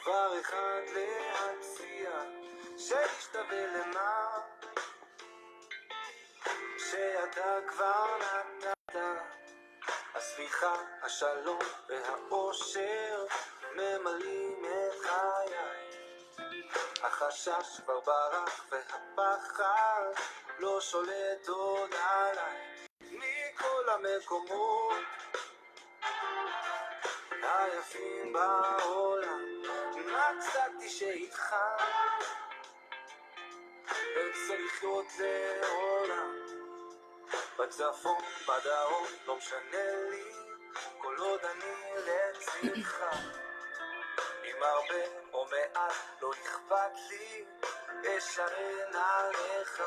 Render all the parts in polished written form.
דבר אחד להציע, שישתווה למה שאתה כבר נתת. הסליחה, השלום והאושר ממלאים את חיי. החשש כבר ברח והפחד לא שולט עוד עליי. מכל המקומות היפים בעולם מצאתי שאיתך ארצה לחיות לעולם. בצפון, בדרום, לא משנה לי, כל עוד אני לצדך. אם הרבה או מעט, לא אכפת לי, אשען עליך.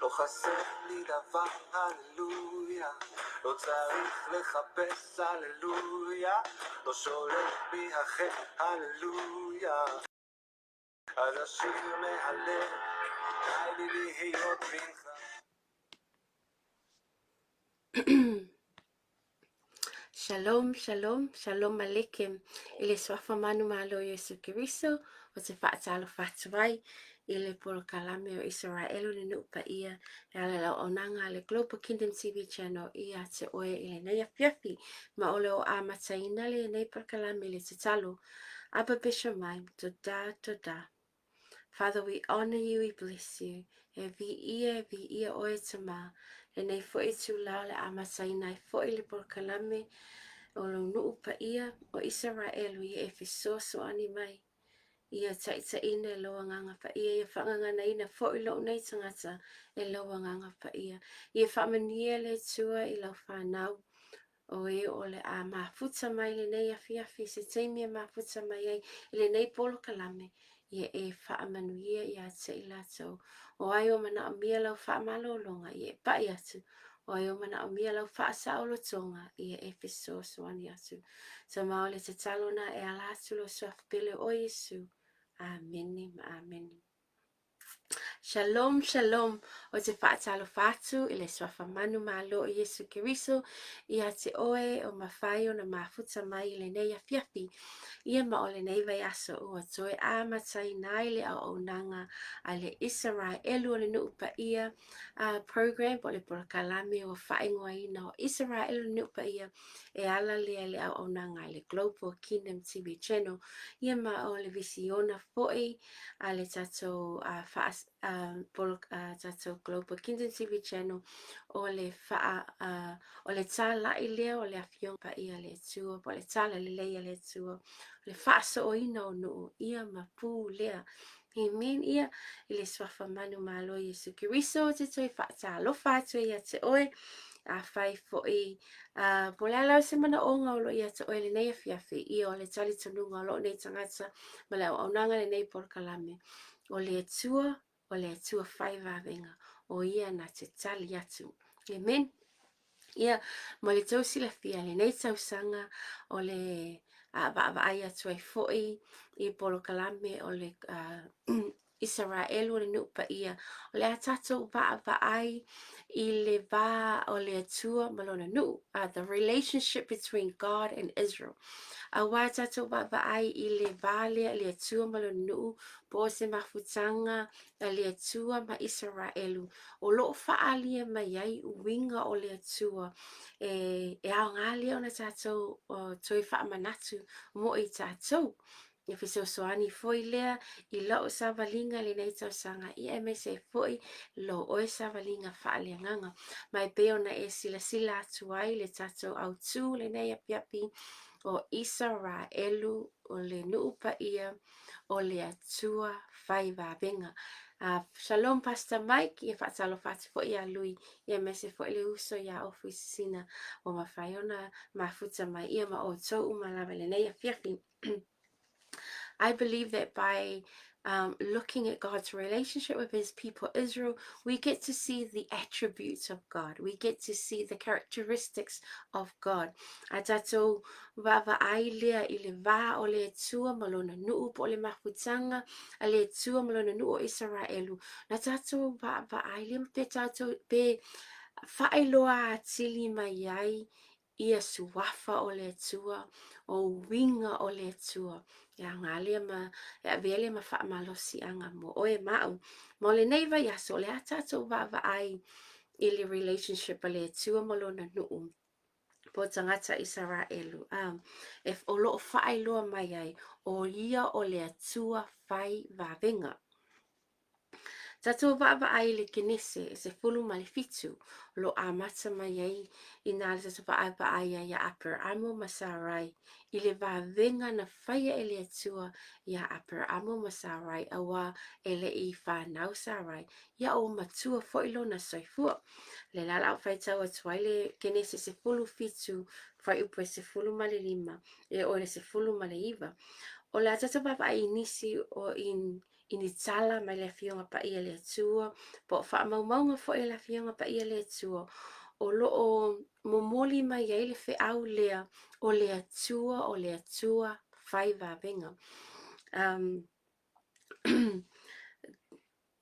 לא חסר לי דבר, הללויה. לא צריך לחפש, הללויה. לא שולט בי החטא, הללויה. אז אשיר מהלב, די לי להיות בנך. Shalom, shalom, shalom aleichem i le Suafa Manumalo o Iesu Keriso, ou te faatalofa atu ai i le polokalame o Isaraelu le nuu paia e ala i le auaunaga a le Global Kingdom TV Channel ia te oe i lenei afiafi ma o le o amataina lenei polokalame i le tatalo Abba Beshamai, todah, todah. Father, we honor you, we bless you. E viia, e viia oe e Tama. Lenei foi itula o le amataina ai foi le polokalame o lou nuu paia o Isaraelu ia e fesoasoani mai. Ia taitaiina e lou Agaga Paia, ia faagaganaina foi lou nei tagata e lou Agaga Paia. Ia faamanuia le Atua i lau fanau o e o le a mafuta mai lenei afiafi i se taimi e mafuta mai ai i lenei polokalame, ia e faamanuia ia te i latou. O ai o manaomia lau faamalologa, ia e pai atu. O ai o manaomia lau faasaolotoga, ia e fesoasoani atu. Tama o le tatalo na e ala atu lou Suafa pele o Iesu. Amene ma amene. Shalom, shalom. Ou te faatalofa atu i le Suafa Manumalo o Iesu Keriso ia te oe o mafai ona mafuta mai i lenei afiafi. Ia ma o lenei vaiaso ua toe amataina ai le auaunaga a le Isaraelu o le nuu paia a program po o le polokalame ua faaigoaina o Isaraelu o le nuu paia e ala lea i le auaunaga i le Global Kingdom TV Channel. Ia ma o le visiona foi a le tatou uh, faa, uh, polo, uh, tatou Global Kingdom TV Channel o le faa, uh, o le tāla'i lea o le Afioga Paia a le Atua, po o le Talalelei a le Atua, o le faasooina o nuu ia ma pū lea. Amen. Ia, i le suafa manumalo Iesu Keriso, te toe faatalofa atu ai ia te oe, afai foi uh, po o le a lava se manaoga o lo o ia te oe lenei afiafi, ia o le talitonuga o lou nei tagata ma le auaunaga lenei polokalame. O le Atua, o le Atua fai vavega, o ia na te tali atu. Amen. Ia, mo le tou silafia, lenei tausaga o le a vaavaai atu ai foi i polokalame o le uh, Isaraelu o le nuu paia. O le a tatou vaavaai i le va o le Atua ma lona nuu, uh, the relationship between God and Israel. Auā tatou vaavaai i le va lea i le Atua ma lona nuu, po o se mafutaga a le Atua ma Isaraelu, o lo o faaalia mai ai uiga o le Atua e, e aoga lea ona tatou uh, toe faamanatu mo i tatou. E fesoasoani foi lea i lou savaliga i lenei tausaga, ia aemaise ai foi lou oe savaliga faaleagaga. Ma e pei ona e silasila atu ai le tatou autū lenei apiapi o Isaraelu o le nuu paia o le Atua fai vavega. Uh, shalom Pastor Mike, ia faatalofa atu foi ia Lui, ia aemaise foi le uso ia Ofu Sisina ua mafai ona mafuta mai ia ma outou uma lava i lenei afiafi. I believe that by um, looking at God's relationship with his people Israel, we get to see the attributes of God. We get to see the characteristics of God. A tatou vaavaai lea i le va o le Atua ma lona nuu po o le mafutaga a le Atua ma lona nuu o Isaraelu. Na tatou vaavaai lea pe tatou pe faailoa atili mai ai ia suafa o le Atua, o uiga o le Atua, e aoga lea ma e avea lea ma faamalosiaga mo oe ma au. Mo lenei vaiaso, o le a tatou vaavaai i le relationship a le Atua ma lona nuu po o tagata Isaraelu, a e, o lo o faailoa mai ai, o ia o le Atua fai vavega. Tatou vaavaai i le Kenese e 17, o lo o amata mai ai i nā le tatou vaavaai ai iā Aperamo ma Sarai, i le vavega na faia e le Atua iā Aperamo ma Sarai, auā e le i whānau Sarai, ia ua matua foi lona soifua. Le la o le a ou faitau atu ai le Kenese 17, fuaiupu e 15, e oo i le 19. O le a tatou vaavaai i nisi o i i ni tala mai le Afioga Paia le Atua, po o faamaumauga foi a le Afioga Paia le Atua, o lo o momoli mai ai le feau lea o le Atua, o le Atua fai vavega.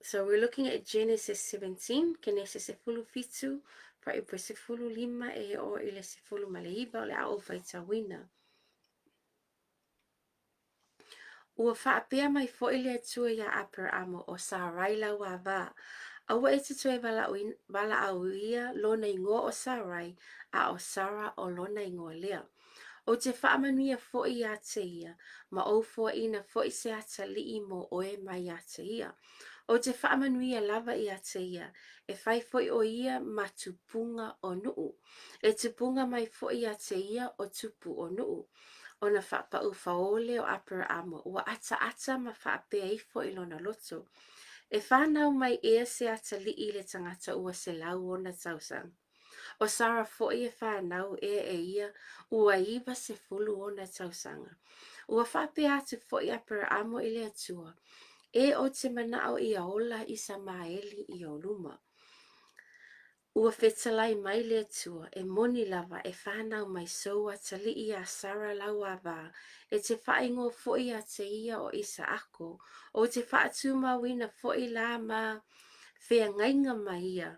So we're looking at Genesis 17, Kenese 17, fuaiupu 15 e oo i le 19 o le a ou faitauina. Ua faapea mai foi le Atua iā Aperamo, o Sarai lau avā, Aua e te toe valaauia lona igoa o Sarai, a o Sara o lona igoa lea. Ou te faamanuia foi iā te ia, ma ou foaina foi se atalii mo oe mai iā te ia. Ou te faamanuia lava iā te ia, e fai foi o ia ma tupuga o nuu. E tupuga mai foi iā te ia o tupu o nuu. Ona faapau faole o Aperaamo, ua ataata ma faapea ifo i lona loto, E whanau mai ea se atalii i le tagata ua 106 tausaga. O Sara foi e whanau ea e ia ua 96 tausaga. Ua faapea atu foi Aperaamo i le Atua, E ou te manao ia ola Isamaeli i ou luma. Ua fetalai mai le Atua, e moni lava e whanau mai sou atalii iā Sara lau avā, e te faaigoa foi iā te ia o Isaako, ou te faatumauina foi la ma feagaiga ma ia,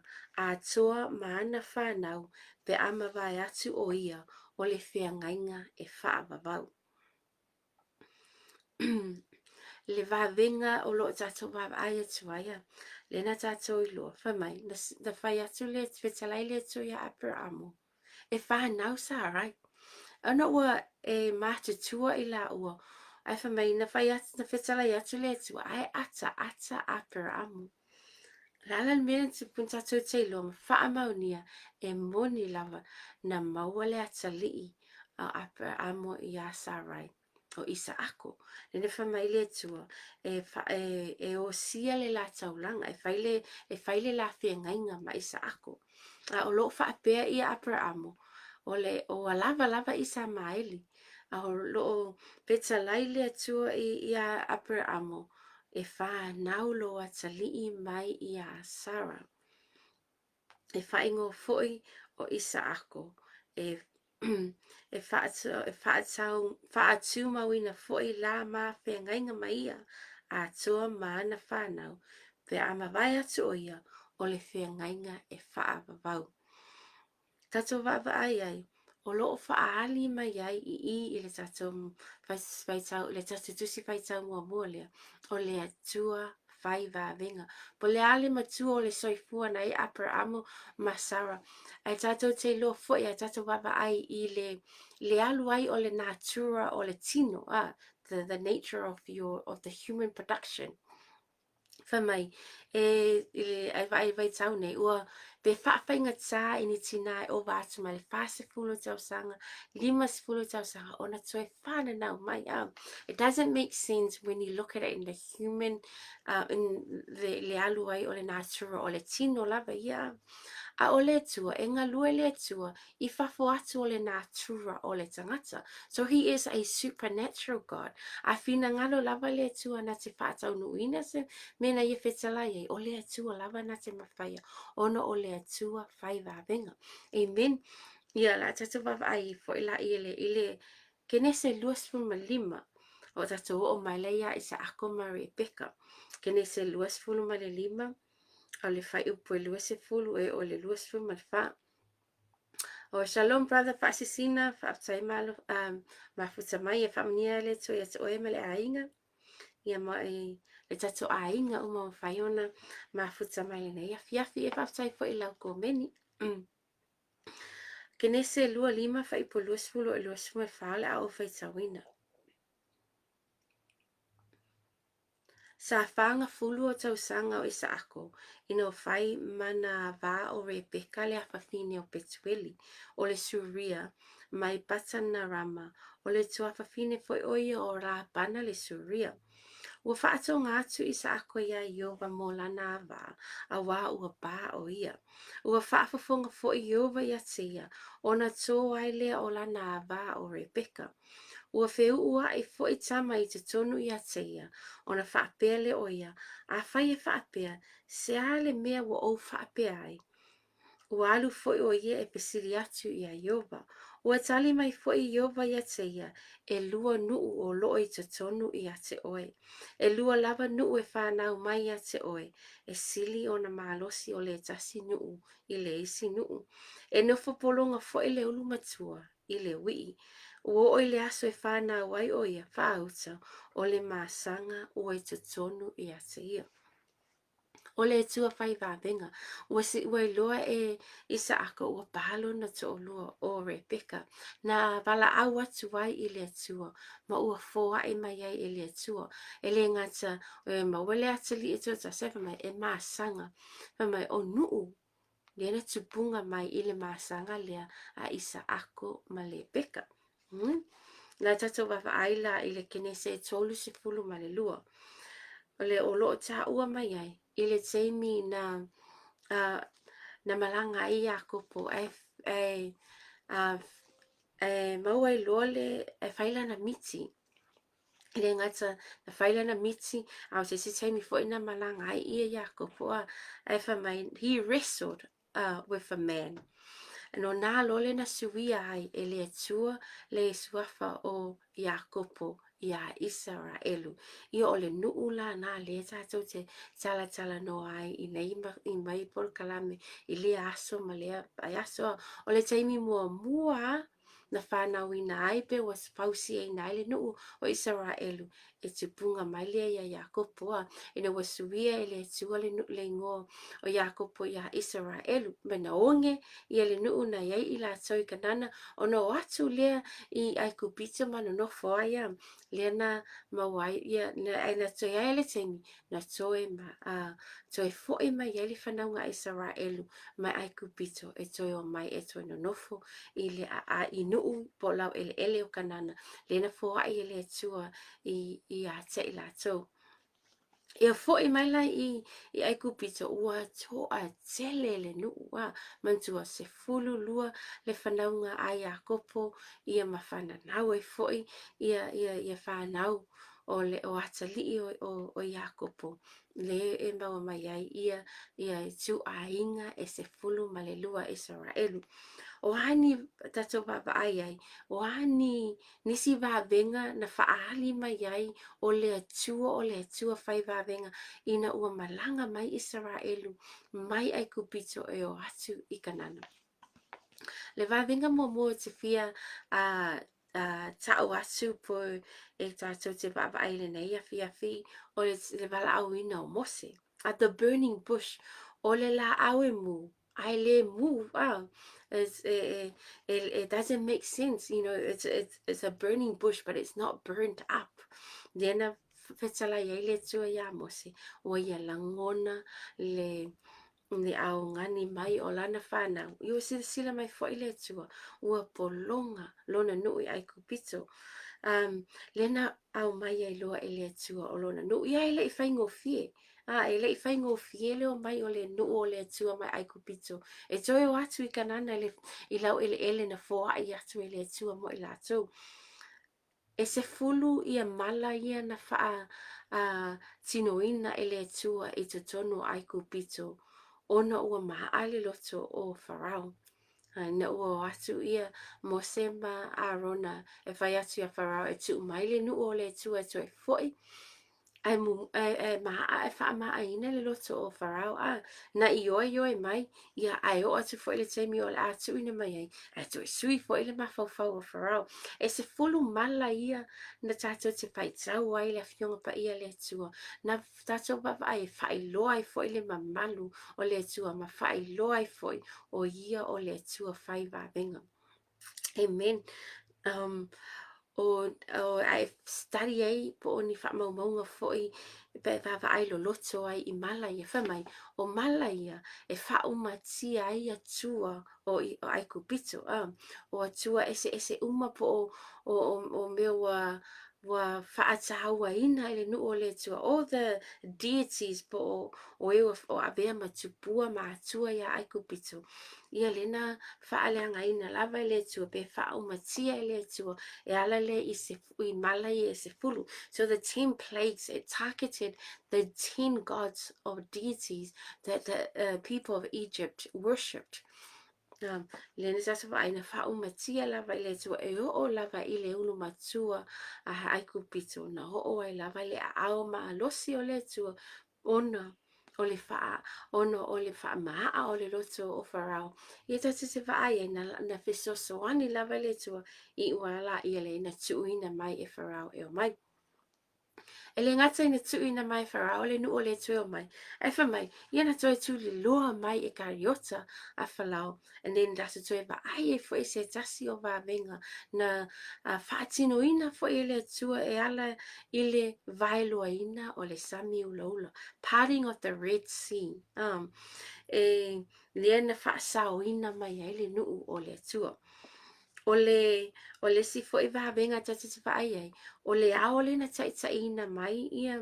atoa ma ana whanau pe a mavae atu o ia o le feagaiga e faavavau. le vavega o lo o tatou vaavaai atu ai a lea na tatou iloa fai mai na, na fai atu le fetalai le Atua iā Aperamo e whanau Sarai ona ua e matutua i laua ae fai mai na fai atu na fetalai atu le Atua ae ata ata Aperamo O le a la le mea na tatou te iloa ma faamaunia e moni lava na maua le atalii a Aperamo iā Sarai, o Isaako. Lena fai mai le Atua, e, e, e osia le la taulaga, e fai le, e fai le la feagaiga ma Isaako. A o lo o faapea ia Aperamo, o le, ua lava lava Isamaeli, a o lo o fetalai le Atua i, iā Aperamo, e whanau lou atalii mai iā Sara. E faaigoa foi o Isaako, e e faatumauina foi la ma feagaiga ma ia atoa ma ana whanau, pe a mavae atu o ia o le feagaiga e faavavau. Tatou vaavaai ai, o lo o faaali mai ai i i i le tatou faitau, le tatou tusi faitau muamua lea, o le Atua fai vavega. Po le a le matua o le soifua na ai Aperamo ma Sara. Ae tatou te iloa foi, a tatou vaavaai i le, le alu ai o le natura o le tino, ah, the nature of, your, of the human production. Fai mai, e, i le ai vaai vaitau nei, ua pe faafaigata i ni tinā e ova atu ma le 40 tausaga, 50 tausaga ona toe whananau mai. It doesn't make sense when you look at it in the human, in the, le alu ai o le natura o le tino lava ia. A o le Atua, e galue le Atua i fafo atu o le natura o le tagata. So he is a supernatural God. A finagalo lava le Atua na te faataunuuina se mea na ia fetalai ai, o le Atua lava na te mafaia, ona o le Atua fai vavega. Amen. Ia, la tatou vaavaai foi la i le, i le Kenese 25, o tatou oo mai lea ia Isaako ma Rebeka. Kenese 25, o le fuaiupu e 20 e oo i le 24. O shalom brother Faasisina, faafetai malo mafuta mai e faamanuia le Atua ia te oe ma le aiga. Ia ma e le tatou aiga uma o mafai ona mafuta mai lenei afiafi. E faafetai foi i lau komeni. Kenese 25 fuaiupu 20 i 24 o le a ou faitauina. Sa fagafulu o tausaga o Isaako ina ua fai ma na va o Rebeka le afafine o Petueli, o le Suria, mai Patanarama, o le tuafafine foi o ia o Lapana le Suria. Ua faatoga atu Isaako iā Ieova mo lana ava, auā ua pā ʻo ia. Ua faafofoga foi Ieova iā te ia, ona tō ai lea o lana ava o Rebeka. Ua feuʻuaʻi foi tama i totonu iā te ia, ona faapea lea o ia, Afai e faapea, se a le mea ua ou faapea ai? Ua alu foi ʻo ia e fesili atu iā Ieova. Ua tali mai foi Ieova iā te ia, ʻElua nuʻu o loʻo i totonu iā te ʻoe. ʻElua lava nuʻu e whānau mai iā te ʻoe, e sili ona malosi o le tasi nuʻu i le isi nuʻu. E nofo pologa foi le ulu matua i le uiʻi. Ua oo i le aso e whānau ai ʻo ia, whaauta, o le masaga ua i totonu iā te ia. O le Atua fai vavega, ua ua iloa e Isaaka ua pā lona toʻolua ʻo Rebeka, na walaʻau atu ai i le Atua, ma ua foaʻi mai ai e le Atua. E le gata, e maua le atalii e toatasi, ae fai mai, e masaga. Fai mai, o nuʻu lea na tupuga mai i le masaga lea a Isaako ma Rebeka. Na tatou vaavaai la i le Kenese 32. O le o loo taua mai ai i le taimi na na malaga ai Iakopo e e e maua ai loa le e fai lana miti. E le gata na fai lana miti, a o se isi taimi foi na malaga ai ia Iakopo a e fai mai he wrestled with a man. No nā lole na suia ai e le Atua le suafa o Iakopo iā Isaraelu. Ia o le nuʻu la nā lea tātou te talatalanoa ai i nei i mai polokalame i lea aso ma lea aso. O le taimi muamua na whānauina ai pe ua fausiaina ai le nuʻu o Isaraelu e tupuga mai lea iā Iakopo a ina ua suia e le Atua le nuʻu le ingoa o Iakopo iā Isaraelu me na oge ia le nuʻu na iai i latou i Kanana ona o atu lea i Aikupito ma nonofo ai a lea na maua ai ia na, ai na toe ai le taimi na toe ma, a, toe foʻi mai ai le whanauga a Isaraelu mai Aikupito e toe o mai e toe nonofo i le a, a i nuʻu po o lauʻeleʻele o Kanana, lea na foaʻi e le Atua i, iā te i latou. Ia foʻi mai la i, i Aikupito, ua toʻatele le nuʻu a, manatua 12 le whanauga a Iakopo ia ma whananau ai foʻi ia, ia, ia whanau o le o atalii o, o, o Iakopo, le e maua mai ai ia, ia ituaiga e 12 Isaraelu. O a ni tatou vaavaai ai, o a ni nisi vavega na faaali mai ai o le Atua o le Atua fai vavega ina ua malaga mai Isaraelu mai Aikupito e o atu i Kanana. Le vavega muamua o te fia a ta'u atu po e tātou te vaavaai i lenei afiafi o le, le valaauina o Mose. At the burning bush, o le lāʻau e mū, ae le mū, it's, it, it, it doesn't make sense, you know, it's, it's a burning bush, but it's not burnt up. Lea na fetalai ai le Atua iā Mose, ua ia lagona le, le aogani mai o lana whanau. I ua silasila mai foi le Atua, ua pologa lona nuʻu i Aikupito. Lea na aumai ai loa e le Atua o lona nuʻu. Ia e leʻi faigofie. A e leʻi faigofie le omai o le nuʻu o le Atua mai Aikupito. E toe o atu i Kanana i, le, i lauʻeleʻele na foaʻi atu e le Atua mo i latou. E 10 ia mala ia na whaa a, tinoina e le Atua i totonu o Aikupito, ona ua maʻa le loto o Farao. A ina ua o atu ia Mose ma Arona e fai atu iā Farao e tuu mai le nuʻu o le Atua e toe foʻi. Ae mu, ae, ae maaa e faamaaina le loto o Farao, a na ioeioe mai, ia ae oo atu foi le taimi o le a tuuina mai ai, ae toe sui foi le mafaufau o Farao. E 10 mala ia na tatou te faitau ai le Afioga Paia a le Atua, na tatou vaavaai e faailoa ai foi le mamalu o le Atua ma faailoa ai foi o ia o le Atua fai vavega. Amen. Um, o, o, a e study ai po o ni faamaumauga foi pe vaavaai loloto ai i mala ia. Fai mai, o mala ia e faaumatia ai atua o, i, o Aikupito, a, o atua eseese uma po o, o, o, o mea ua, ua faatāuaina e le nuu o le Atua. All the deities po o, o e ua o avea ma tupua ma atua iā Aikupito. Ia lena faaleagaina lava e le Atua pe faaumatia e le Atua e ala lea i se i mala ia e 10. So the 10 plagues, it targeted the 10 gods or deities that the people of Egypt worshipped. Um, lena sa vaai na faaumatia lava i le Atua e oo lava i le ulu matua a Aikupito na oo ai lava le aao malosi o le Atua ona o le faa, ona o le faamaaa o le loto o Farao. Ia tatou te vaai ai na, na fesoasoani lava le Atua i ua la ia le na tuuina mai e Farao e omai. E le gata ina tuuina mai e Farao le nuu o le Atua e omai, ae fai mai, ia na toe tuliloa mai e Kariota a Farao And then latou toe vaai ai foi i se tasi o vavega na faatinoina foi e le Atua e ala i le vaeluaina o le sami ulaula, parting of the Red Sea, um, e lea na faasaoina mai ai le nuu o le Atua. O le, o le isi foi vavega tatou te vaai ai, o le ao lea na taitaiina mai ia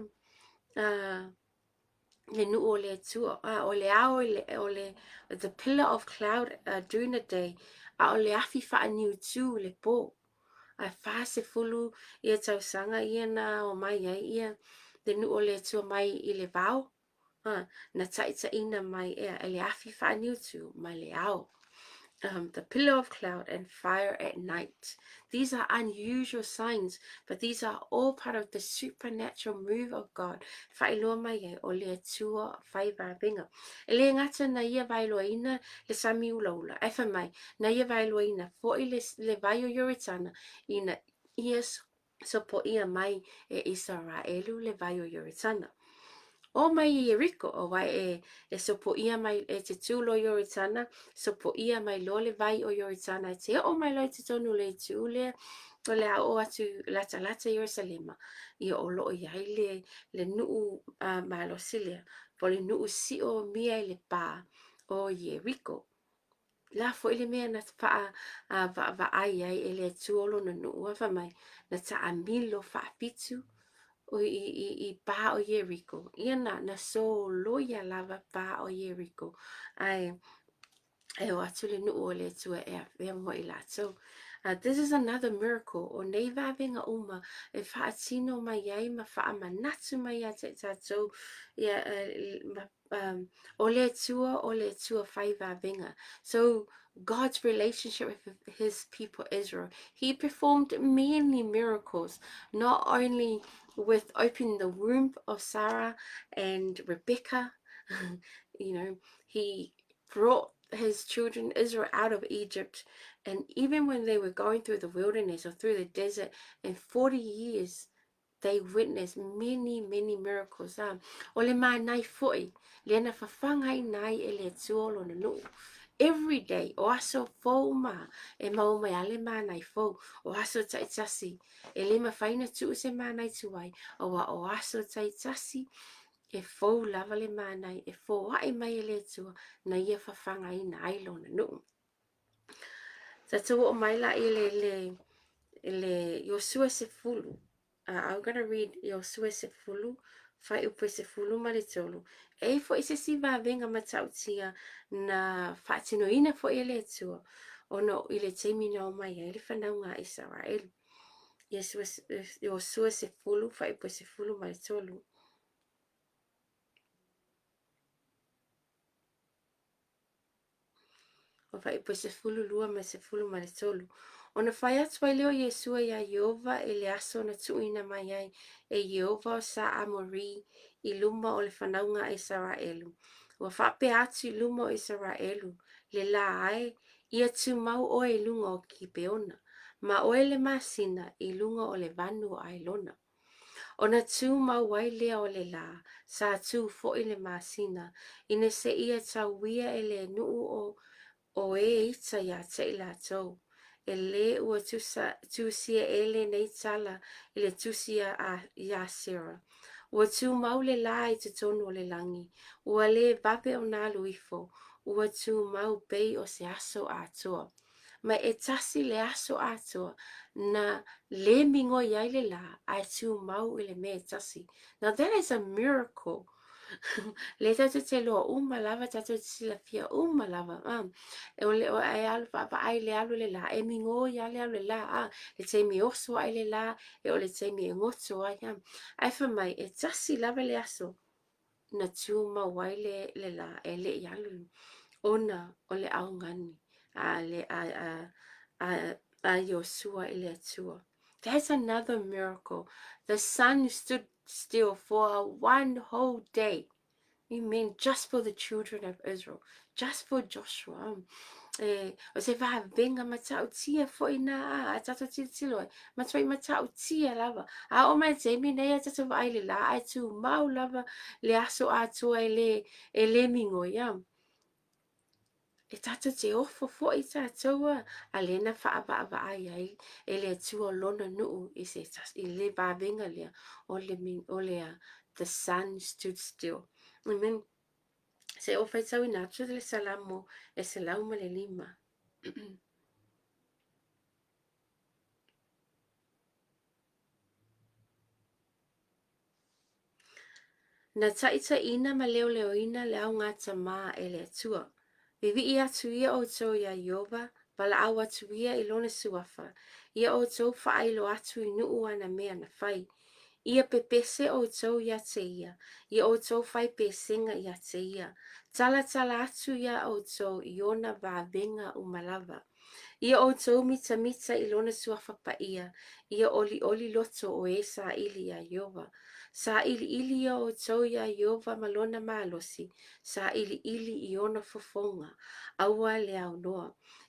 le nuu o le Atua, a o le ao i le, o le, the pillar of cloud during the day, a o le afi faaniutū i le pō. Ae 40 ia tausaga ia na omai ai ia le nuu o le Atua mai i le vao, a, na taitaiina mai ea e le afi faaniutū ma le ao. The pillar of cloud and fire at night. These are unusual signs, but these are all part of the supernatural move of God. Whailoa mai ai o le Atua whai vāwenga. E le gata na ia vaeloaina le sami ulaula, ae fai mai, na ia vaeloaina foi le, le vai o Ioritana ina ia sopoia mai e Isaraelu le vai o Ioritana. O mai i Ieriko, o wai e, e sopoia mai e te tū lo Ioritana, sopoia mai loa le vai o Ioritana, e te oo mai loa i totonu le itu lea, o le a oo atu latalata Ierusalema, ia o loo i ai le, le nuu malosi lea, po le nuu sio mia i le pā o Ieriko. La foi le mea na faa vaavaai ai e le Atua o lona nuu, a fai mai, na taamilo faafitu o i, i, i pā o Ieriko. Ia na, na soloia lava pā o Ieriko. Ae, e o atu le nuu o le Atua e avea mo i latou. This is another miracle o nei vavega uma e faatino mai ai ma faamanatu mai ia te tatou ia, ma o le Atua, o le Atua whai vāvenga. So God's relationship with his people Israel. He performed many miracles, not only with opening the womb of Sarah and Rebecca, you know, he brought his children Israel out of Egypt. And even when they were going through the wilderness or through the desert in 40 years, they witnessed many, many miracles. A, o le mānai foi, lea na fafaga ai e le Atua o lona nuu. Every day, o aso fou ma, e maua mai a le mānai fou, o aso taitasi, e le mawhai na tuu se mānai tuai, aua o aso taitasi, e fou lava le mānai, e foai mai e le Atua, na ia fafagaina ai lona nuu. Tatou oo mai la i le, le, le Iosua 10. I'm gonna read Iosua 10, fuaiupu e 13. E i ai foi se isi vavega matautia na faatinoina foi e le Atua ona i le taimi na omai ai le fanauga a Isaraelu. Iosua 10, fuaiupu e 13. O fuaiupu e 12 ma le 13. Ona fai atu ai lea o Iesua iā Ieova i le aso na tuuina mai ai e Ieova o sa Amori i luma o le fanauga a Isaraelu. Ua faapea atu i luma o Isaraelu, Le lā ae, ia tumau oe i luga o Kipeona, ma oe le masina i luga o le vanu o Ailona. Ona tū mau ai lea o le lā, sa tū foi le masina, ina seia tauia e le nuu o o e ita iā te i latou. E lē ua tusa, tusia e lenei tala i le tusi a Iasera. Ua tumau le lā i totonu o le lagi, ua lē vave ona alu ifo, ua tumau pei o se aso atoa. Ma e tasi le aso atoa na lē migoi ai le lā ae tumau i le mea e tasi. Now that is a miracle. Lea tatou te iloa uma lava, tatou te silafia uma lava. Ah, e o le o e alu vaavaai le alu le lā, e migoi lava le alu le lā, ah, le taimi e oso ai le lā, e o le taimi e goto ai. Ah. Ae fai mai, e tasi lava le aso na tumau ai le, le lā, e le i alu ona o le augani a, le, a, a, a, a Iosua i le Atua. That's another miracle. The sun stood still for one whole day. Amen. Just for the children of Israel. Just for Joshua. E, o se vavenga matautia foi na a, a tatou tilotilo ai. Matuai matautia lava. A o mai taimi nei a tatou vaai le la, ae tumau lava le aso atoa e le, e le migoi. A. E tatou te ofo foi tatou a, a lea na faavaavaai ai e le Atua lona nuu i se tasi, i le vavenga lea o le, o le a, the sun stood still. Amen. Se o faitauina atu le Salamo e 105. Na taitaiina ma leoleoina le augatama e le Atua. Vivii atu ia outou iā Ieova, valaau atu ia i lona suafa, ia outou faailo atu i nuu ana mea na fai. Ia pepese outou iā te ia, ia outou fai pesega iā te ia. Talatala atu iā outou i ona vavenga uma lava. Ia outou mitamita i lona suafa paia, ia olioli loto o e saili iā Ieova. Sailiili ia outou iā Ieova ma lona malosi, sailiili i ona fofoga, aua le aunoa.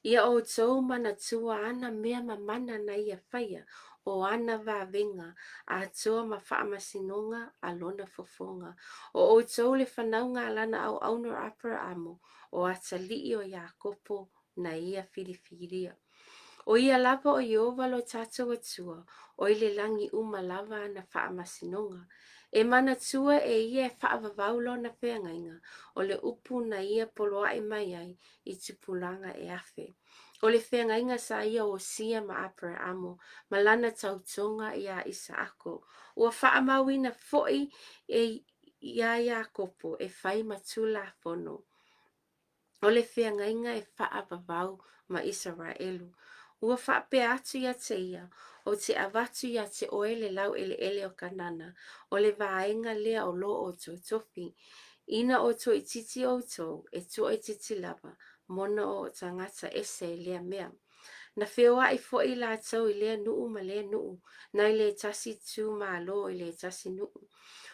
Ia outou manatua ana mea mamana na ia faia, o ana vavenga, atoa ma faamasinoga a lona fofoga. O outou le fanauga a lana auauna o Aperaamo, o atalii o Iakopo, na ia filifilia. O ia lava o Ieova lo tatou Atua, o i le lagi uma lava ana faamasinoga. E manatua e ia e faavavau lona feagaiga, o le upu na ia poloaʻi mai ai i tupulaga e afe. O le feagaiga sa ia osia ma Aperaamo ma lana tautoga iā Isaako. Ua faamauina foi e iā Iakopo e fai ma Tulafono. O le feagaiga e faavavau ma Isaraelu. Ua faapea atu ia te ia, Ou te avatu ia te oe le laueleele o Kanana, o le vaega lea o lo outou tofi. Ina o toititi outou, e toititi lava, mona o tagata ese i lea mea. Na feoai foi latou i lea nuu ma lea nuu, nai le tasi itumalo i le tasi nuu.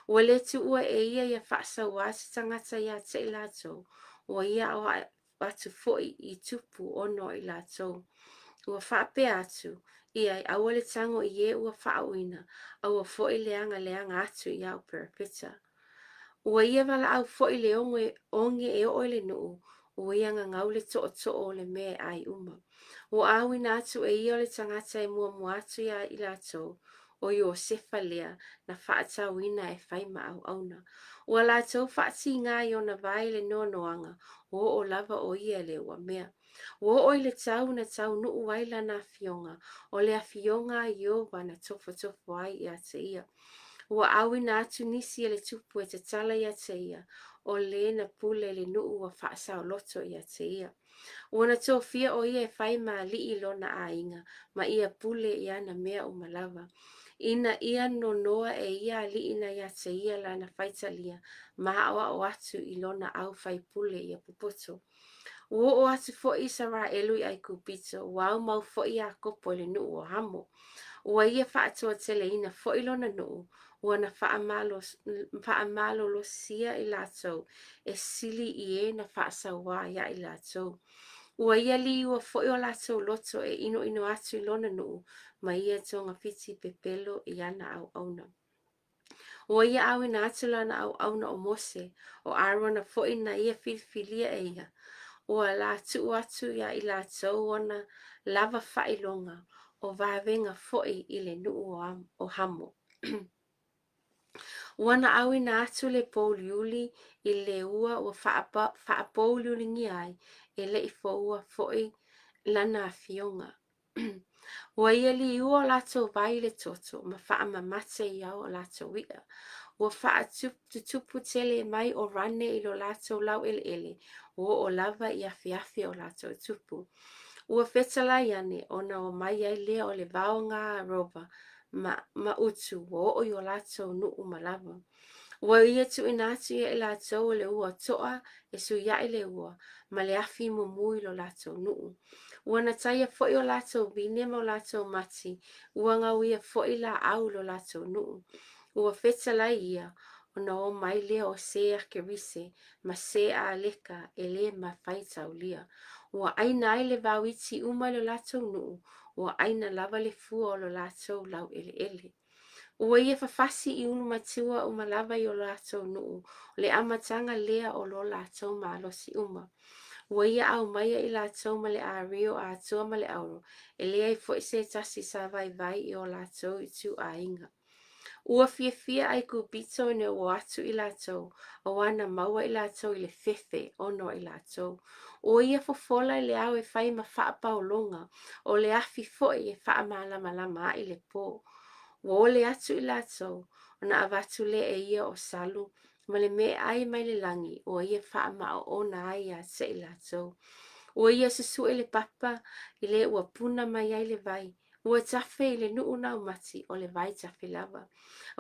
Ua le tuua e ia ia faasauā se tagata iā te i latou, ua ia aoaʻi atu foi i tupu ono i latou. Ua faapea atu ia, Aua le tago i e ua faauuina, aua foi le agaleaga atu i au perepeta. Ua ia valaau foi le oge e oo i le nuu, ua ia gagau le tootoo o le mea e ai uma. Ua auina atu e ia o le tagata e muamua atu iā i latou, o Iosefa lea na faatauina e fai ma auauna. Ua latou faatigā i ona vae i le noanoaga, ua oo lava o ia i le uamea. Ua oo i le tau na taunuu ai lana afioga, o le afioga a Ieova na tofotofo ai ia te ia. Ua auina atu nisi e le tupu e tatala ia te ia, o le na pule i le nuu ua faasaoloto ia te ia. Ua na tofia o ia e fai ma alii i lona aiga, ma ia pule i ana mea uma lava. Ina ia nonoa e ia alii na ia te ia lana faitalia, ma aoao atu i lona au fai pule ia popoto. Ua oo atu foi Isaraelu i ʻAigupito, ua aumau foi Iakopo i le nuu o Hamo. Ua ia faatoateleina foi lona nuu, ua na faamalolosia i latou e sili i e na faasauā iā i latou. Ua ia liua foi o latou loto e inoino atu i lona nuu ma ia togafiti pepelo i ana auauna. Ua ia auina atu lana auauna o Mose, o Arona foi na ia filifilia e ia. Ua la tuu atu iā i latou ona lava faailoga, o vavega foi i le nuu o Hamo. Ua na auina atu le pouliuli i le ua ua faapouliulingia ai, e le i foua foi lana afioga. Ua ia liua o latou vai i le toto ma faamamate i ao o latou i'a. Ua faatutupu tele mai o rane i lo latou laueleele, ua oo lava i afeafe o latou tupu. Ua fetalai ane, ona o mai ai lea o le vaoga rova ma, ma utu, ua oo i o latou nuu ma lava. Ua ia tuuina atu ia i latou o le ua toa e suiaʻi le ua, ma le afi mumu i lo latou nuu. Ua na taia foi o latou vine ma o latou mati, ua gauia foi laau i lo latou nuu. Ua fetalai ia, ona o mai lea o se Akerise ma se Aleka e le mafaitaulia. Ua ʻaina ai le vao iti uma i lo latou nuu, ua ʻaina lava le fua o lo latou laueleele. Ua ia fafasi i ulumatua uma lava i o latou nuu, o le amataga lea o lo latou malosi uma. Ua ia aumaia i latou ma le ario atoa ma le auro, e leai foi se tasi sa vaivai i o latou ituaiga. Ua fiafia ʻAigupito ina ua o atu i latou, auā na maua i latou i le fefe ona o i latou. Ua ia fofola i le ao e fai ma faapaologa, o le afi foi e faamalamalama aʻe le pō. Ua ole atu i latou, ona avatu lea e ia o salu ma le meaai mai le lagi ua ia faamaoona ai ia te i latou. Ua ia susue le papa i le ua puna mai ai le vai, ua tafe i le nuu laumati o le vai tafe lava.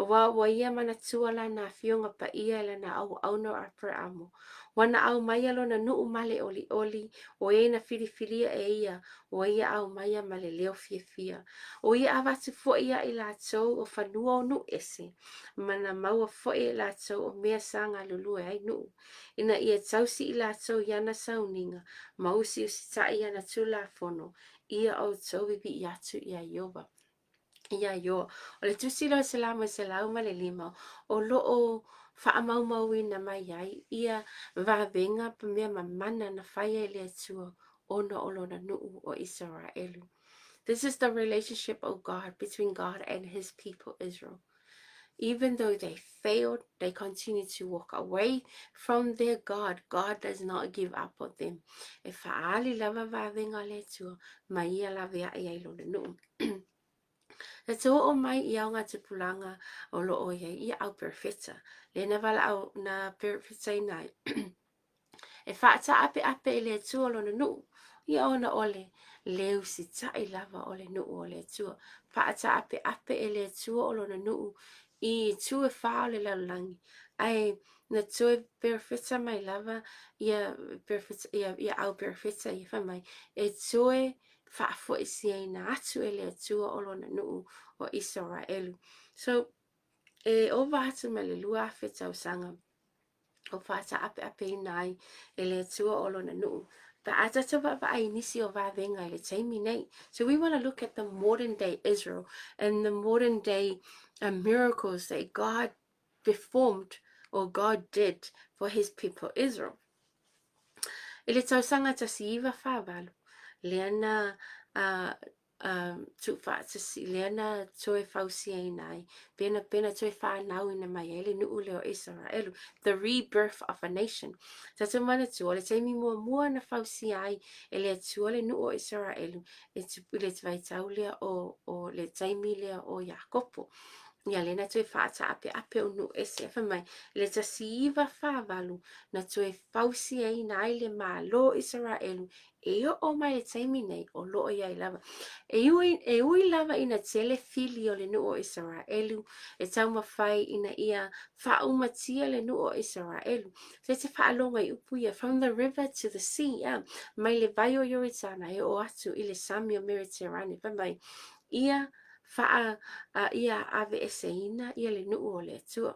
Auā ua ia manatua lana afioga paia i lana auauna o Aperaamo, ua na aumaia lona nuu ma le olioli, o e na filifilia e ia, ua ia aumaia ma le leo fiafia. Ua ia avatu foi ia i latou o fanua o nuu ese, ma na maua foi e i latou o mea sa galulue ai nuu, ina ia tausi i latou i ana sauniga, ma usiusitaʻi i ana tulafono, ia outou vivii atu iā Ieova. Iā Ioa. O le tusi lea o Salamo 105, o lo o faamaumauina mai ai ia vavega pa mea mamana na fai ai le Atua ona o lona nuu o Isaraelu. This is the relationship of God between God and his people Israel. Even though they failed, they continue to walk away from their God. God does not give up on them. E faaali lava vavega o le Atua ma ia laveaʻi ai lona nuu. E te oo mai i au ngā tupulaga o lo o iai ia au perefeta, le na valaau na perefetaina ai. E faataapeape i le Atua lona nuu, ia ona ole le usitaʻi lava o le nuu o le Atua. Faataapeape e le Atua o lona nuu i itu e fa o le lalolagi, ae na toe perefeta mai lava ia perefeta ia, ia au perefeta ia fai mai e toe faafoisiaina atu e le Atua o lona nuu o Isaraelu. So, e ova atu ma le 2000 tausaga o faataapeapeina ai e le Atua o lona nuu. Pe a tatou vaavaai i nisi o vavega i le taimi nei. So we want to look at the modern day Israel and the modern day miracles that God performed or God did for his people Israel. I le tausaga 1948, lea na uh, uh, tuufaatasi, lea na toe fausiaina ai, pena pena toe whānauina mai ai le nuu lea o Isaraelu, the rebirth of a nation. Tatou manatua, o le taimi muamua na fausia ai e le Atua le nuu o Isaraelu, e tupu i le vaitau lea o, o le taimi lea o Iakopo. Ia lea na toe faataapeape o nuu ese. Fai mai, i le 1948, na toe fausiaina ai le Malo o Isaraelu e oo mai le taimi nei o lo o i ai lava. E ui, e ui lava ina tele fili o le nuu o Isaraelu e taumafai ina ia faaumatia le nuu o Isaraelu. Se te faalogo i upu ia, from the river to the sea, a, mai le vai o Ioritana e oo atu i le sami o Meriterane. Fai mai, ia faa a ia aveeseina ia le nuu o le Atua.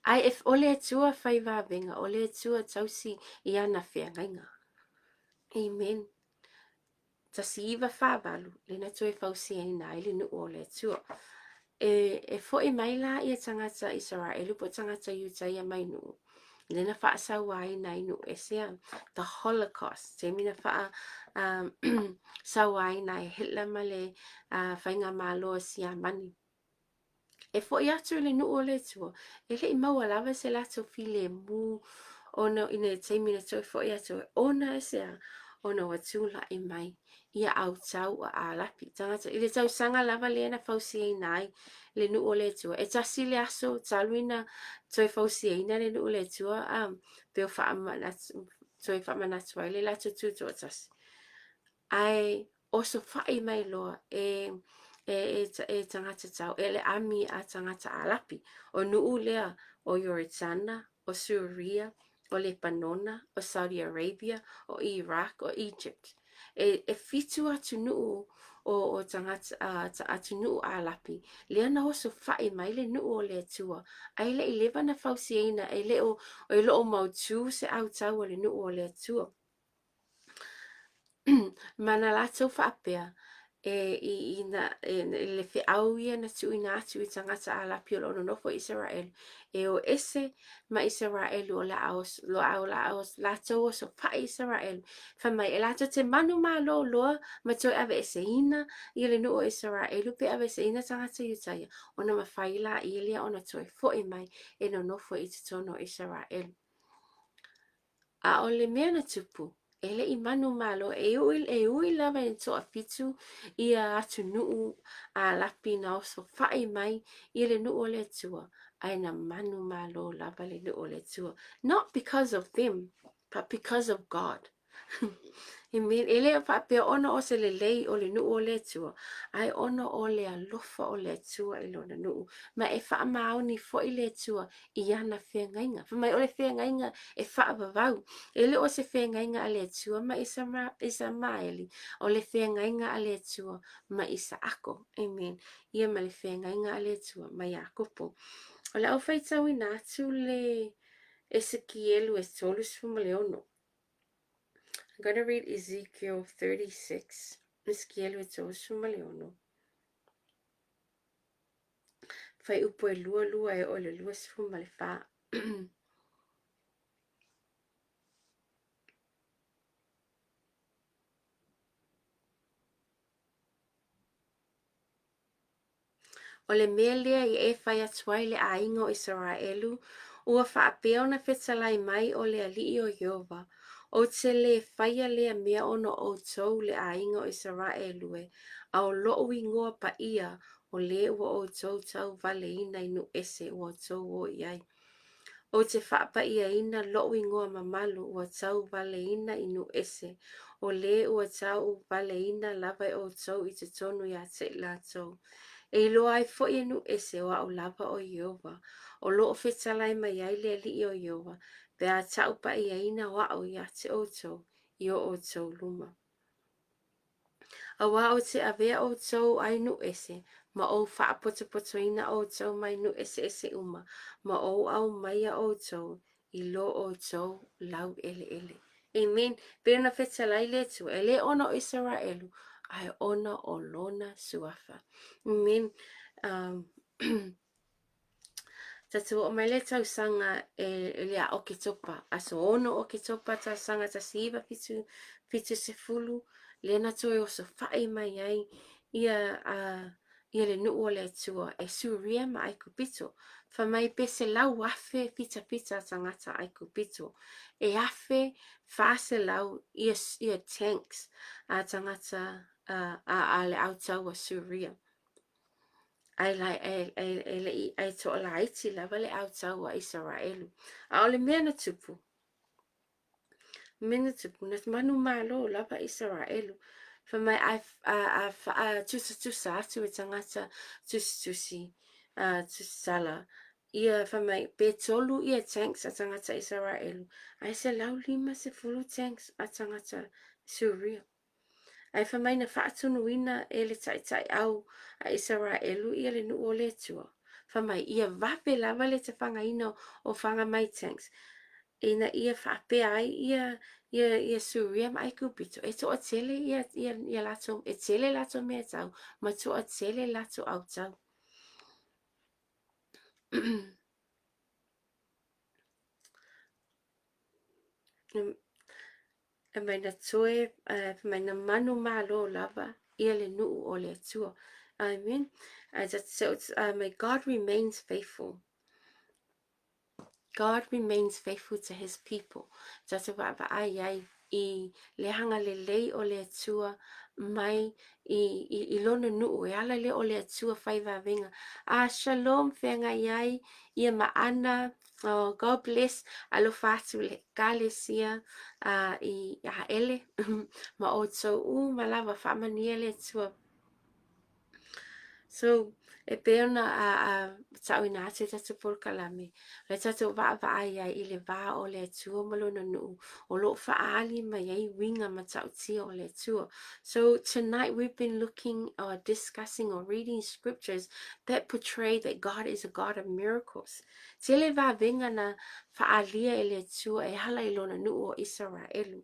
Ae e, o le Atua fai vavega, o le Atua tausi i ana feagaiga. Amen. 1948, le na toe fausiaina ai le nuu o le Atua. E, e fo'i mai la ia tagata Isaraelu po tagata Iutaia mai nuu. Lea na faasauaina ai nuu ese a, the Holocaust, taimi na faa um, sauaina ai Hitler ma le uh, faigamalo a Siamani. E fo'i atu i le nuu o le Atua, e le i maua lava se latou filemu ona i le taimi na toe fo'i atu ai, ona e se a, ona ua tula'i mai ia autau a Arapi, tagata, i le tausaga lava lea na fausiaina ai le nuu o le Atua. E tasi le aso talu ina toe fausiaina le nuu o le Atua, a pe o faamanatu, toe faamanatu ai le latou tutoatasi. Ae osofa'i mai loa e e, e, e tagata tau, e le ami a tagata Arapi. O nuu lea o Ioritana, o Suria, o Lepanona, o Saudi Arabia, o Iraq, o Egypt. E, e fitu atunuu o, o tagata, uh, atunuu Alapi, lea na osofa'i mai le nuu o le Atua, ae le i leva na fausiaina, e le o, e lo o mautū se autau o le nuu o le Atua. Ma na latou faapea, e, i, i, na, e, le feau ia na tuuina atu i tagata Arapi o lo o nonofo i Isaraelu, e o ese ma Isaraelu o le a os, lo a o la os, latou osofa'i Isaraelu. Fai mai, e latou te manumalo loa ma toe aveeseina ia le nuu o Isaraelu pe aveeseina tagata Iutaia, ona mafai laia lea ona toe fo'i mai e nonofo i totonu o Isaraelu. A o le mea na tupu, e le i manumalo, e ui, e ui lava i toafitu ia atunuu Arapi na osofa'i mai i le nuu o le Atua, ae na manumalo lava le nuu o le Atua. Not because of them, but because of God. Amen. E le faapea ona o se lelei o le nuu o le Atua, ae ona o le alofa o le Atua i lona nuu. Ma e faamaoni foi le Atua i ana feagaiga. Fai mai o le feagaiga e faavavau. E le o se feagaiga a le Atua ma Isamaeli, o le feagaiga a le Atua ma Isaako. Amen. Ia ma le feagaiga a le Atua ma Iakopo. O le a ou faitauina atu le Esekielu e 36. I'm going to read Ezekiel 36. Ezekiel e 36. Fai upu e lua lua e o le 24. O le mea lea i e fai atu ai le aiga o Isaraelu, ua faapea ona fetalai mai o le Alii o Ieova, Ou te lē faia lea mea ona o ʻoutou le aiga o Isaraelu e, a o loʻu ingoa paia o lē ua ʻoutou tauvaleina i nuu ese ua ʻoutou o i ai. Ou te faapaiaina loʻu ingoa mamalu ua tauvaleina i nuu ese, o lē ua tauvaleina lava e ʻoutou i totonu iā te i latou. E iloa ai foi e nuu ese o aʻu lava o Ieova, o lo o fetalai mai ai le Alii o Ieova, pe a taupaiaina o aʻu iā te ʻoutou i o ʻoutou luma. Auā ou te avea ʻoutou ai nuu ese, ma ou faapotopotoina ʻoutou mai nuu eseese uma, ma ou aumaia ʻoutou i lo ʻoutou lauʻeleʻele. Amen. Pei ona fetalai le Atua, e le ona o Isaraelu, ae ona o lona suafa. Amen. Um, Tatou oo mai le tausaga e, e le a Oketopa, aso 6 o Oketopa tausaga 1970, lea na toe osofa'i mai ai ia, a, ia le nuu o le Atua e Suria ma Aikupito. Fai mai pe 100,000 fitafita tagata Aikupito, e 1,400 ia, ia tanks a tagata a, a, a le autaua Suria. Ae la, e, e, e leʻi, ae toʻalaiti lava le autau a Isaraelu. A o le mea na tupu, mea na tupu, na manumalo lava Isaraelu. Fai mai a, a, a faatusatusa atu e tagata tusitusi, a, tusitala, ia fai mai pe tolu ia tanks a tagata Isaraelu, ae 150 tanks a tagata Suria. Ae fai mai na faatunuina e le taitaiau a Isaraelu ia le nuu o le Atua. Fai mai, ia vave lava le tafagaina o faga mai tanks, ina ia faapea ai ia ia ia Suria ma Aikupito e toatele ia ia ia latou e tele latou mea tau ma toatele latou autau. E mai na toe, fai mai na manumalo lava ia le nuu o le Atua. Amen. So it's, may God remains faithful. God remains faithful to his people. Tatou vaavaai ai i le hanga lelei o le Atua mai i, i, i lona nuu. E ala lea o le Atua fai vavenga. Ah, shalom feagai ai ia ma ana Oh, God bless. Alofa atu le Ekalesia uh, i Aele ma outou uma lava faamanuia le Atua. So, e pei ona a, a ta'uina atu e tatou polokalame, o le tatou vaavaai ai i le va o le Atua ma lona nu'u, o lo'o fa'aali mai ai uiga mata'utia o le Atua. So, tonight we've been looking or discussing or reading scriptures that portray that God is a God of miracles. Tele vavega na fa'aalia e le Atua e ala i lona nu'u o Isaraelu.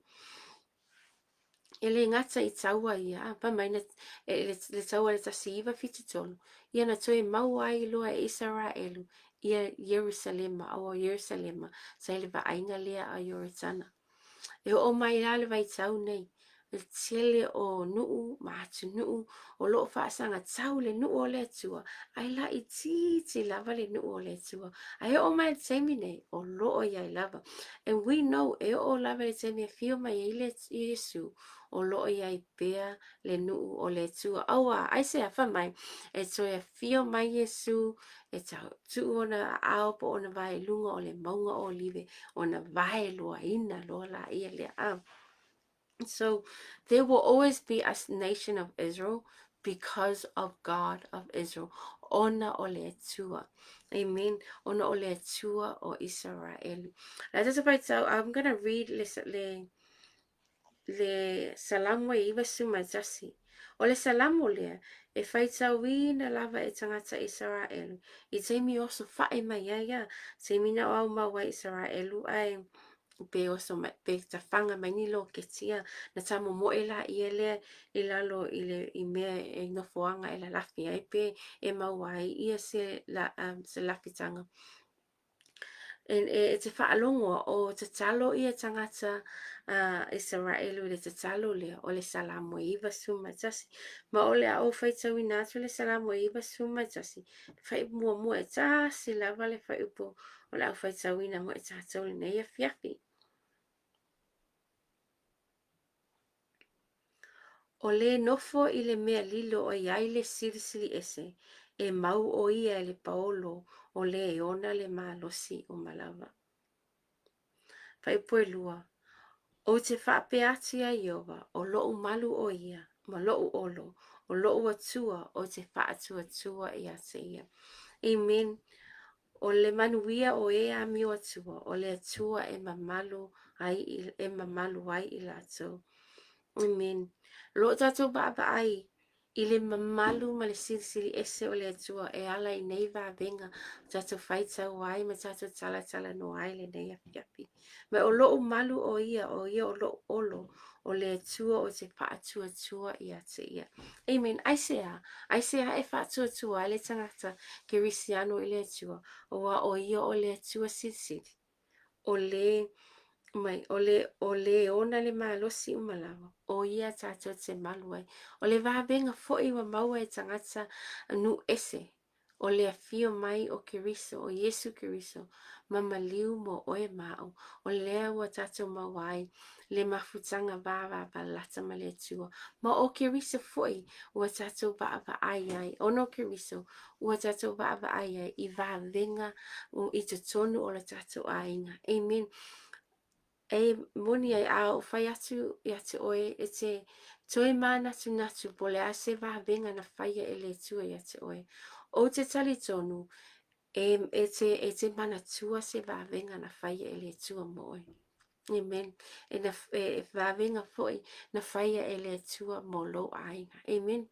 E le gata i taua ia, fai mai na, e, le, le taua le 1973, ia na toe maua ai loa e Isaraelu ia Ierusalema, aua o Ierusalema, sa i le vaaiga lea a Ioritana. E oo mai la le vaitau nei, le tele o nuu ma atunuu o loo faasagatau le nuu o le Atua, ae laitiiti lava le nuu o le Atua. Ae oo mai le taimi nei, o loo iai lava. And we know e oo lava le taimi e afio mai ai le Iesu, o loo iai pea le nuu o le Atua. Auā, aisea, fai mai, e toe afio mai Iesu, e tau tuu ona aao po o ona vae i luga o le mauga o Olive, ona vae loaina loa laia lea. Ah. So there will always be a nation of Israel because of God of Israel. Ona o le Atua. Amen. Ona o le Atua o Israel. La tata paitau, I'm going to read le, le, le Salamo e 91. O le Salamo lea, e faitauina lava e tagata Isaraelu, i taimi oso fae mai ai a, taimi na o au mau ai Isaraelu ae pe oso mai, pe tafanga mai ni loketi a, na tamomoe laia lea i lalo i le i mea e nofoaga e lalafi ai pe e maua ai ia se la, um, se lafitaga. E, e, e te faalogo o tatalo ia tagata a Isaraelu i le tatalo lea o le Salamo e 91. Ma o le a ou faitauina atu le Salamo e 91. Fai muamua e tasi lava le fuaiupu o le a ou faitauina mo i tatou lenei afiafi. O le nofo i le mea lilo o i ai le silisili ese, e mau ʻo ia i le paolo o le e ona le malosi uma lava. Faaipoelua, Ou te faapea atu iā Ieova, ʻO loʻu malu ʻo ia, ma loʻu olo, ʻo loʻu Atua ou te faatuatua iā te ia. Amen. O le manuia o e amio Atua, o le Atua e mamalu ai, e mamalu ai i latou. Amen. Lo tatou vaavaai i le mamalu ma le silisili ese o le Atua e ala i nei vavega o tatou faitau ai ma tatou talatalanoa ai lenei afiafi. Ma o loʻu malu ʻo ia, ʻo ia o loʻu olo, o le Atua ou te faatuatua iā te ia. Amen. Aisea? Aisea e faatuatua ai le tagata Kerisiano i le Atua? Auā ʻo ia o le Atua silisili. O le, mai, o le, o le ona le malosi uma lava, ʻo ia tatou te malu ai. O le vavega foi ua maua e tagata nuu ese. O le afio mai o Keriso, o Iesu Keriso, ma maliu mo oe ma a'u, o lea ua tatou maua ai le mafutaga vavavalata ma le Atua. Ma o Keriso foi ua tatou vaavaai ai, ona o Keriso ua tatou vaavaai ai i vavega i totonu o le tatou aiga. Amen. E moni ai, a ou fai atu ia te oe, e te toe mānatunatu po o le a se vavega na faia e le Atua ia te oe. Ou te talitonu, e, e, te, e te manatua se vavega na faia e le Atua mo oe. Amen. E, na, e, e vavega foi na faia e le Atua mo lou aiga. Amen.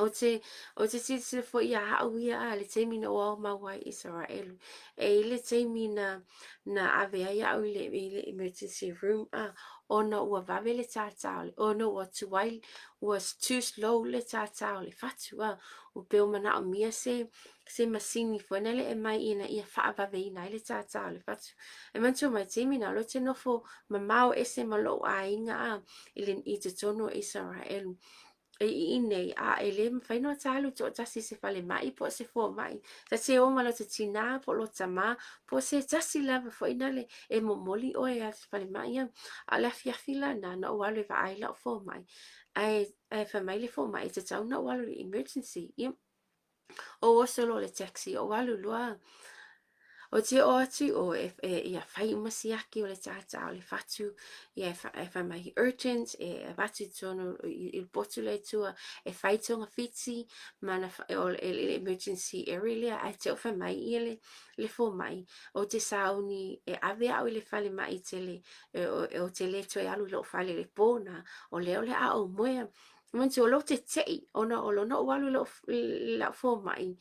Ou te, ou te silasila foi ia au ia a le taimi na ou aumau ai i Isaraelu. E i le taimi na, na ave ai au i le, i le emergency room a, ona ua vave le tātā o le, ona ua tuai, ua too slow le tātā o le fatu a. Ua pei ua manaomia se, se masini foi na le e mai ina ia faavaveina ai le tātā o le fatu. E manatua mai taimi na, o lea ou te nofo mamao ese ma lou aiga a, i, le, i totonu o Isaraelu. E i nei, a e lē mafai ona ta alu toatasi i se falemai po o se fomai. Ta te o ma lota tinā po o lota tamā po o se tasi lava foi nale e momoli oe i le falemai a. A o le afiafi lena na ou alu e vaai lau fomai, ae, ae fai mai le fomai e tatau ona ou alu i le emergency. Ia, ou oso loa i le taxi, ou alu loa. Ou te oo atu i o e, e, ia fai uma siaki o le tātā o le fatu, ia e, e fai mai urgent, e avatu i totonu i, i le potu lea i tua, e fai togafiti ma na, o le, le emergency area lea, ae te o fai mai ia le, le fomai, ou te sauni e ave au i le falemai tele, e, o, e, ou te le toe alu i lou fale i le pō na, o lea o le a ou moea. Manatua o lou teteʻi ona o lona ou alu i lou, lau fomai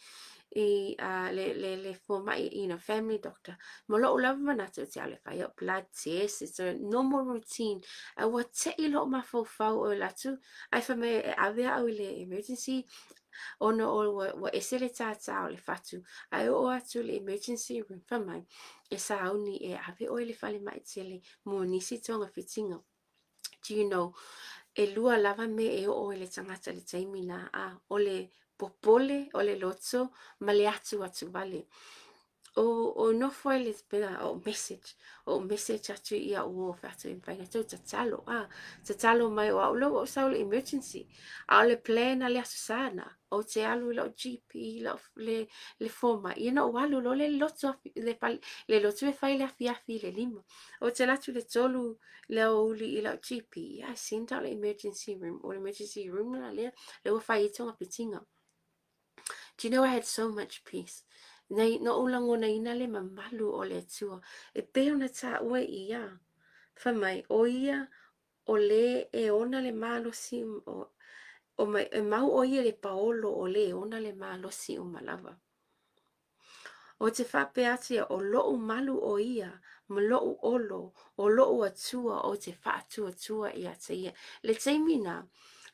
i uh, le, le, le fomai, you know, family doctor. Ma loʻu lava manatu ou te alu e fai au blood test, it's a normal routine. A ua teʻi loʻu mafaufau o alu atu, ae fai mai e ave au i le emergency ona o ua, ua ese le tātā o le fatu. Ae oo atu i le emergency room, fai mai, e sauni e ave oe i le falemai tele mo nisi togafitiga. Do you know, e lua lava mea e oo i le tagata i le taimi na, a o le popole, o le loto, ma le atuatu wale. O, o nofo ai le pena, o message, o message atu i au o whatu e whainga tau tatalo, a, tatalo mai o au lau o sau le emergency, a o le plan a le aso sana, o te alu i lau GP, lau, le, le fomai, ia na o alu lo le loto, le, le loto e whai le afiafi i le lima. O te latu le tolu le aoauli i lau GP, ia, I sent out le emergency room, o le emergency room la lea, le ua fai ai togafitiga. Do you know I had so much peace? Nei, na ou lagonaina le mamalu o le Atua, e pei ona taua i ia. Fai mai, o ia, o le e ona le malosi, o, o mai, e mau o ia le paolo o le e ona le malosi uma lava. Ou te faapea atu ia, o loʻu malu ʻo ia, ma loʻu olo, o loʻu Atua ou te faatuatua iā te ia. Le taimi na,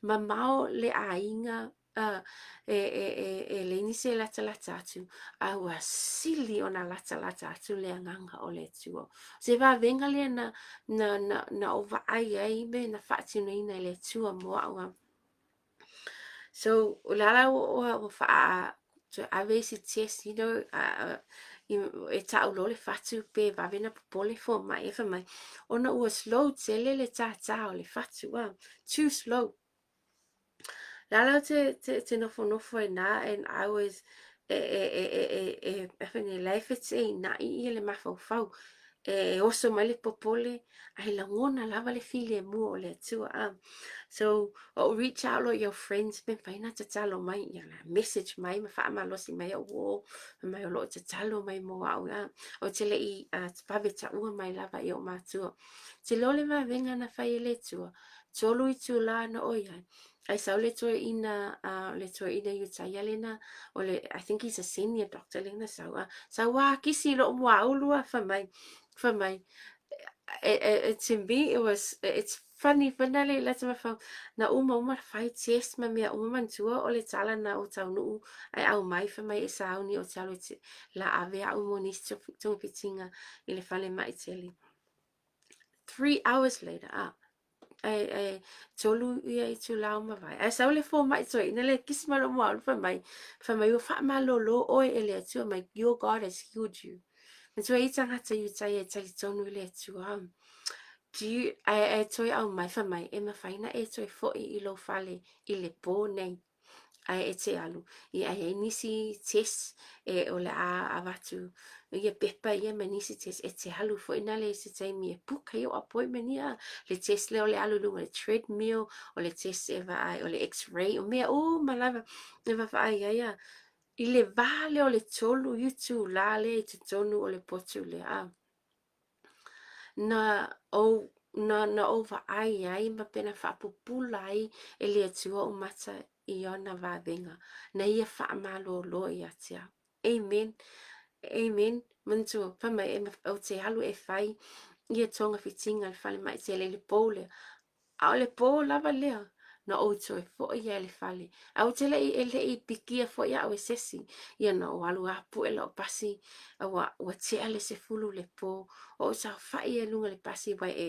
mamao le aiga, uh, e, e, e, e leai nisi e latalata atu, a ua sili ona latalata atu le agaga o le Atua. Se vavega lea na, na, na, na ou vaai ai me na faatinoina e le Atua mo a'u a. So, o le ala ua, ua whaa, toe ave i se test, you know, e ta'u loa le fatu pe vave na popole fomai e fai mai, ona ua slow tele le tātā o le fatu, ah, too slow. Le ala o te, te, te nofonofo ai nā, and I was, e, e, e, e, e, e, e, e, la e feteina'i ia le mafaufau, e oso mai le popole, ae lagona lava le filemu o le Atua. A. So, o reach out loa i au friends pe mafai ona tatalo mai, ia la message mai ma faamalosi mai au uō, fai mai o lo o tatalo mai mo au. A. Ou te le i uh, vave taua mai lava i ou matua. Te loa le vavega na fai e le Atua, tolu itulā na oi ai, Ai sau le toeaina, uh, le toeaina Iutaia lena, o le, I think he's a senior doctor lena sau, a, sau a kisi i lo'u muaulu a, fai mai, fai mai, e, e, e, to me it was, it's funny foi nale i lata mafau, na uma uma fai test ma mea uma manatua o le tala na ou taunuu ae aumai fai mai e sauni ou te alu e te la ave a'u mo nisi togafitiga i le falemai tele. 3 hours later, ah. Ae, ae, tolu ia itulā ua mavae. Ae sau le fomai toeaina lea e kisi mai lou muaulu fai mai, fai mai ua faamalolo oe e le Atua mai, your God has healed you. Matua i tagata Iutaia e talitonu i le Atua. Do you, ae, ae toe aumai, fai mai, e mafai na e toe fo'i i lou fale i le pō nei. Ae e te alu, ia e i ai nisi test e o le a avatu ia pepa ia ma nisi test e te alu foi nale i se taimi e book ai ou appointment ia le test lea o le alu i luga o le treadmill, o le test e vaai o le x-ray, o mea uma lava e vaavaai ai a. I le va lea o le 3 itulā lea i totonu o le potu lea. Na ou na na ou vaai ai ma pena faapupula ai e le Atua ou mata i ona vavega, na ia faamalolo ia te au. Amen. Amen. Manatua, fai mai, e, ou te alu e fai ia togafitiga i le falemai tele i le pou lea. A o le pō lava lea, na ou toe foʻi ai i le fale. Ae ou te leʻi, e leʻi pikia foi au e sesi. Ia na ou alu a pue loʻu pasi, a ua, ua tea le 10 le pō. Ua ou saofaʻi ai i luga o le pasi, wai e,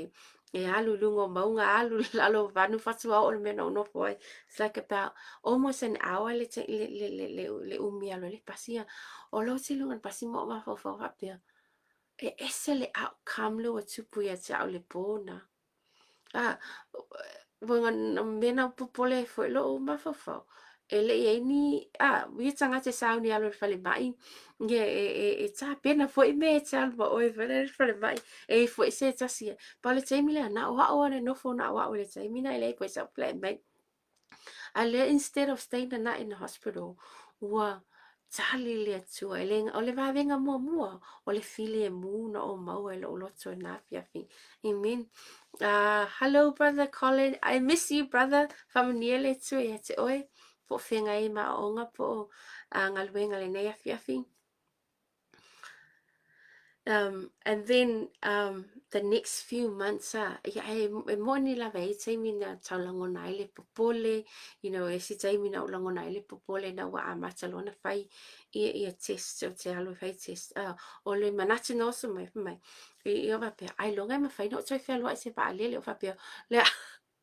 e alu i luga o mauga, alu i lalo o vanu, faatoa oo i le mea na ou nofo ai. It's like about almost an hour le, le, le, le, le, le umi e alu ai le pasi. Ia, o lou te luga o le pasi ma ou mafaufau faapea, e ese le outcome lea ua tupu ia te au i le pō na. A, ua mea na popole ai foi loʻu mafaufau, e leʻi ai ni, a, ia tagata e sauni e alu i le falemai, ia e, e, e tapena foi mea e te alu ma ʻoe foi lea i le falemai, e i foi se tasi. Pa o le taimi lea, na o au lava na nofo na o au i le taimi na e leai foi saʻu flatmate. A lea instead of staying the night in the hospital, ua tali le Atua. E le, o le vavega muamua, o le filemu na ou maua i lou loto i nā afiafi. Amen. Hello, Brother Colin. I miss you, brother. Whamanuia le Atua ia te oe. Po o whenga e maaonga, po o galuega lenei afiafi. And then the next few months ah, ia e, e moni lava e i taimi na tau lagona ai le popole, you know, e si taimi na ou lagona ai le popole na ua amata loa na fai ia, ia test, o te alu e fai test. Ah, o le manatu na oso mai, fai mai, i, i o faapea, ailoga e mafai na ou toe fealuai i se vaalele, o faapea, lea,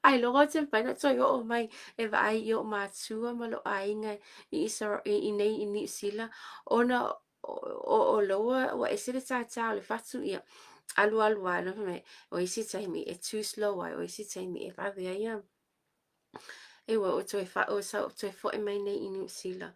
Ailoga ou te mafai ona toe oo mai e vaai i oʻu matua ma loʻu aiga i Isara i inei i Niu Sila ona o o loa ua ese le tātā o le fatu ia alualu ai fai mai o isi taimi e too slow ai o isi taimi e vave ai a e ua o toe fa o sa toe foʻi mai nei i Niu Sila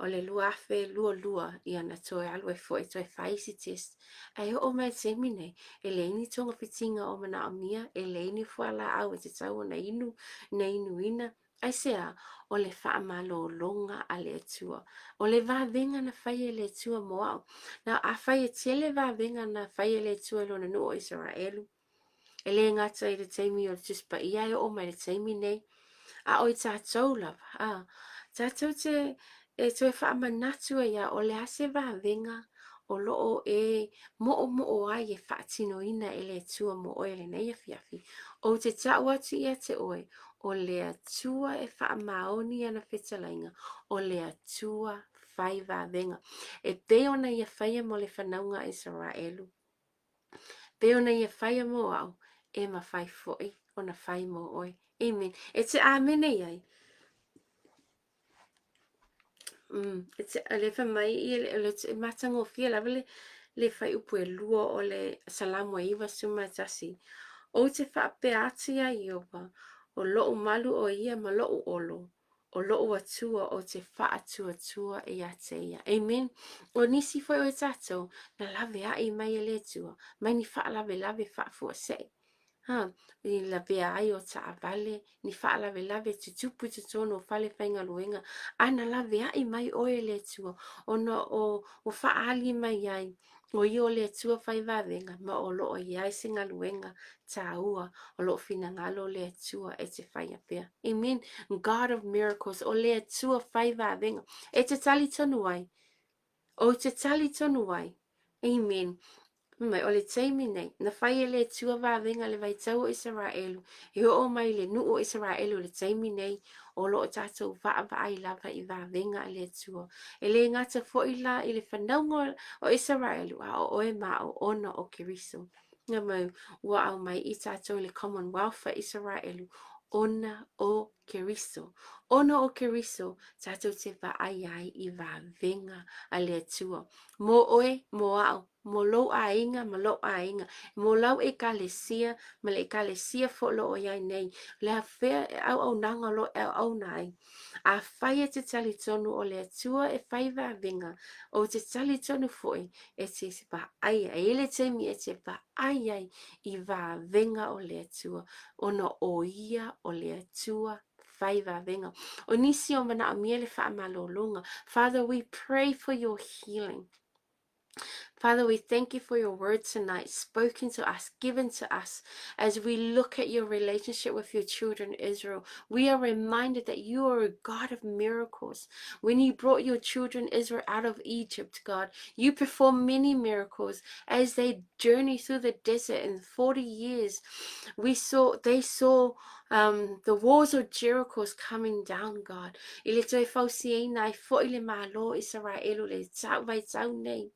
o le 2022 ia na toe alu ai foʻi toe fai isi test Ae oo mai i le taimi nei, e leai ni togafitiga o manaomia, e leai ni fualaau e tatau ona inu, na inuina, aisea? O le faamalologa a le Atua. O le vavega na fai e le Atua mo au. Na, afai e tele vavega na fai e le Atua i lona nuu o Isaraelu, E le gata i le taimi o le Tusi Paia e oo mai le taimi nei, a o i tātou lava, a, tātou te e toe faamanatu ai a o le a se vavega o loo e moʻomoʻo ai e faatinoina e le Atua mo oe lenei afiafi. Ou te tau atu ia te oe, o le Atua e faamaoni ana fetalaiga, o le Atua fai vavega. E pei ona ia faia mo le whanauga a Isaraelu. Pei ona ia whaia mō au, e mawhai foʻi ona whai mō oe. Amen. E te āmene ai. E te, le wha mai i le, le te matangofie lava le, le whai upu e lua o le Salamo e 91. Ou te whaapea atu ia Iowa, o loʻu malu o ia ma loʻu olo, o loʻu Atua ou te faatuatua ia te ia. Amen. O nisi foi o i tātou, na lawe aʻe mai e le Atua, mai ni faalavelave faafuasei. Ha, i lavea ai o taavale, ni faalavelave tutupu i totonu o fale faigaluega, a na lawe aʻe mai oe e le Atua, ona o ua faaali mai ai, o ia o le Atua fai vavega, ma o loo iai se galuega tāua o loo finagalo le Atua e te whaia pea. Amen. God of miracles, o le Atua fai vavega. E te tali tonu ai. O te tali tonu ai. Amen. Mai, o le taimi nei, na fai e le Atua vavega le vaitau o Isaraelu, e oo mai le nuu o Isaraelu le taimi nei, o loo tātou vaavaai lava i vavega a le Atua. E le gata foʻi la i le whanauga o Isaraelu, a o oe ma o ona o Keriso. Nga mau ua aumai i tatou i le Commonwealth a Isaraelu ona o Keriso. Ona o Keriso tatou te vaai ai i vavega a le Atua. Mo oe, mo a'u, mo lou aiga ma lo'u aiga, mo lau Ekalesia ma le Ekalesia foi o lo o i ai nei, le afea e auaunaga o lo o e auauna ai. Afai e te talitonu o le Atua e fai vavega, ou te talitonu foi e te vaai ai, e i ai le taimi e te vaai ai i vavega o le Atua, ona o Ia o le Atua fai vavega. O nisi o manaomia le faamalologa. Father, we pray for your healing. Father, we thank you for your word tonight, spoken to us, given to us, as we look at your relationship with your children, Israel. We are reminded that you are a God of miracles. When you brought your children, Israel, out of Egypt, God, you performed many miracles as they journeyed through the desert in 40 years. We saw, they saw um, the walls of Jericho is coming down, God. I le toe fausiaina ai foi le Malo o Isaraelu le vaitau nei.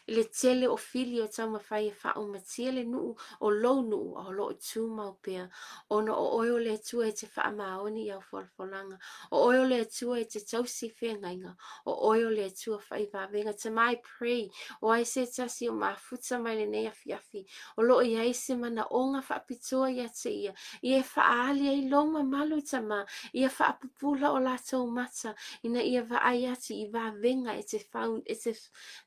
I le tele o fili o taumafai e faaumatia le nuu o lou nuu a o loo tumau pea, ona o oe o le Atua e te faamaoni i au folafolaga, o oe o le Atua e te tausi feagaiga, o oe o le Atua faivavega. Tama, I pray, o ai se tasi o mafuta mai lenei afiafi, o lo o i ai se manaoga faapitoa ia te ia, ia e faaali ai lou mamalu, Tama, ia faapupula o latou mata, ina ia vaai atu i vavega e te, fau, e te,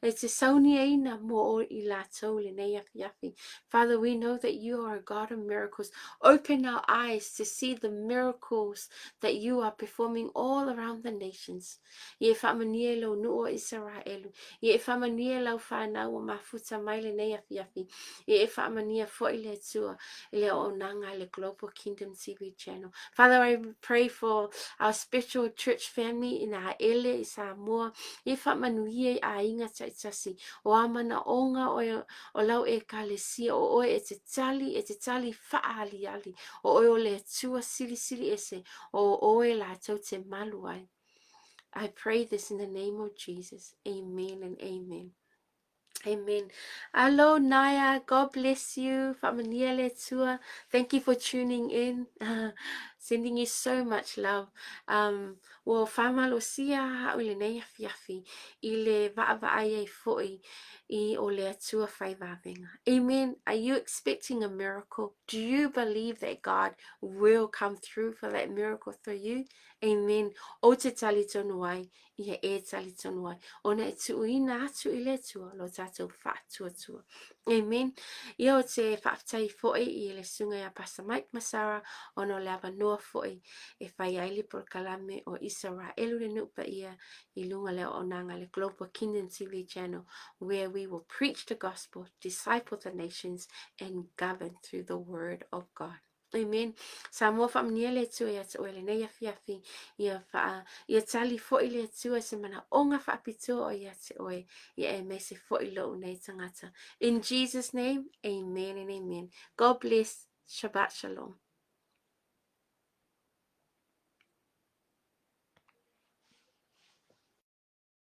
e te sauniaina mo o i latou lenei afiafi. Father, we know that you are a God of miracles. Open our eyes to see the miracles that you are performing all around the nations. Ia e faamanuia i lou nuu o Isaraelu. Ia e faamanuia i lau fanau ua mafuta mai lenei afiafi. Ia e faamanuia foi le Atua i le auaunaga a le Global Kingdom TV Channel. Father, I pray for our special church family i nā ele i Samoa. Ia e faamanuia i aiga taitasi. O a manaoga o, o lau Ekalesia, o oe e te tali, e te tali faaaliali. O oe o le Atua silisili ese, o oe latou te malu ai. I pray this in the name of Jesus. Amen and amen. Amen. Hello, Naya. God bless you. Faamanuia le Atua. Thank you for tuning in. Sending you so much love. Um, ua whamalosia hau i lenei afiafi i le vaavaai ai foi i o le Atua whai vāvenga. Amen. Are you expecting a miracle? Do you believe that God will come through for that miracle for you? Amen. Ou te tali tonu ai, ia e tali tonu ai. Ona e tuuina atu i le Atua lo tātou whaatuatua. Amen. Ia o te whaafetai foi i le sunga ia Pastor Mike Masara ona o le avanoa foi e whai ai le polokalame o Isaraelu le nupa ia i lunga le auaunaga le Global Kingdom TV channel where we will preach the gospel, disciple the nations and govern through the word of God. Amen. Samoa faamanuia le Atua ia te oe lenei afiafi, ia, wha, ia tali foi le Atua se manaonga faapitoa o ia te oe, ia e mese foi lou nei tangata. In Jesus' name, amen and amen. God bless. Shabbat shalom.